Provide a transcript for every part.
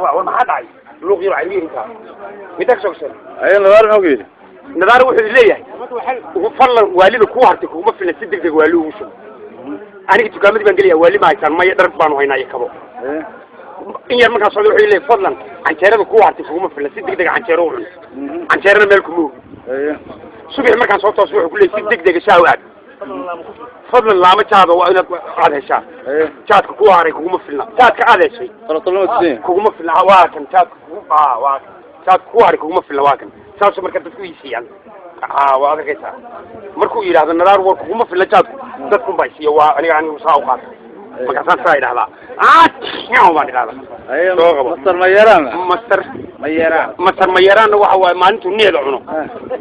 War maxaa dhacay? Luuq yar cariiri intaa midda ka soo gashan. Aye, Nadaar muxuu ku yidhi? Nadaar wuxuu leeyahay: "Fadlan, waalida kuu hartay kuguma filna, si degdeg waali ugu shubo." Aniga dukaamadii baan gelaya, waali ma haysaan? Maya, dhar baanu haynaa iyo kabo. In yar markaan socdo wuxuu leeyahay: "Fadlan, canjeerada kuu hartay kuguma filna, si degdeg canjeero u cun." Canjeerana meel kuma ogi. Subaxi markaan soo tooso wuxuu ku leeyahay: "Si degdega shaah u cab fadlan, laamo jaada waa inaad aad heshaa." Jaadka ku haray kuguma filna, jaadka aad heshay kuguma filna. Waa kan jaadka kugu, waa kan jaadka ku haray kuguma filna, waa kan. Saasuu marka dadku iisiiyaan. Waa arkaysaa markuu yidhahdo Nadaar: "War kuguma filna jaadku," dadkun baa isiiya. Waa aniga saa u qaata, markaasaan saa idhahdaa, baan idhahdaa. Soo qabo. Master Mayeraan. Master Mayeraan. Master Mayeraanna waxa waaye maalintuu needa cuno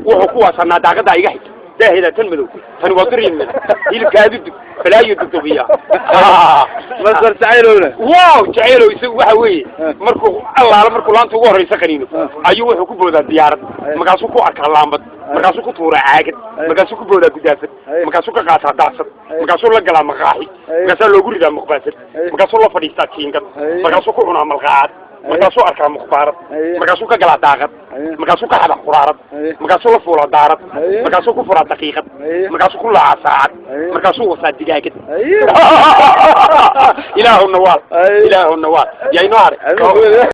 wuxuu ku waasanaa daaqadaa iga xig, daaheeda tan madow, tani waa duryimida, hilibkaadu dug balaayo dugdubiya. Master Jacaylowna? Wow, Jacaylow isagu waxa weeye markuu allaala markuu laanta ugu horreysa qaniino ayuu wuxuu ku boodaa diyaarad, markaasuu ku arkaa laambad, markaasuu ku tuuraa caagad, markaasuu ku boodaa gudaafad, markaasuu ka qaataa daasad, markaasuu la galaa maqaaxi, markaasaa loogu ridaa muqbaasad, markaasuu la fadhiistaa jiingad, markaasuu ku cunaa malqaacad, markaasuu arkaa mukhbaarad, markaasuu ka galaa daaqad, markaasuu ka xada quraarad, markaasuu la fuulaa daarad, markaasuu ku furaa daqiiqad, markaasuu ku laacaa saacad, markaasuu wasaa digaagad. Ilaahu nawaal, ilaahu nawaal, yaa inoo haray.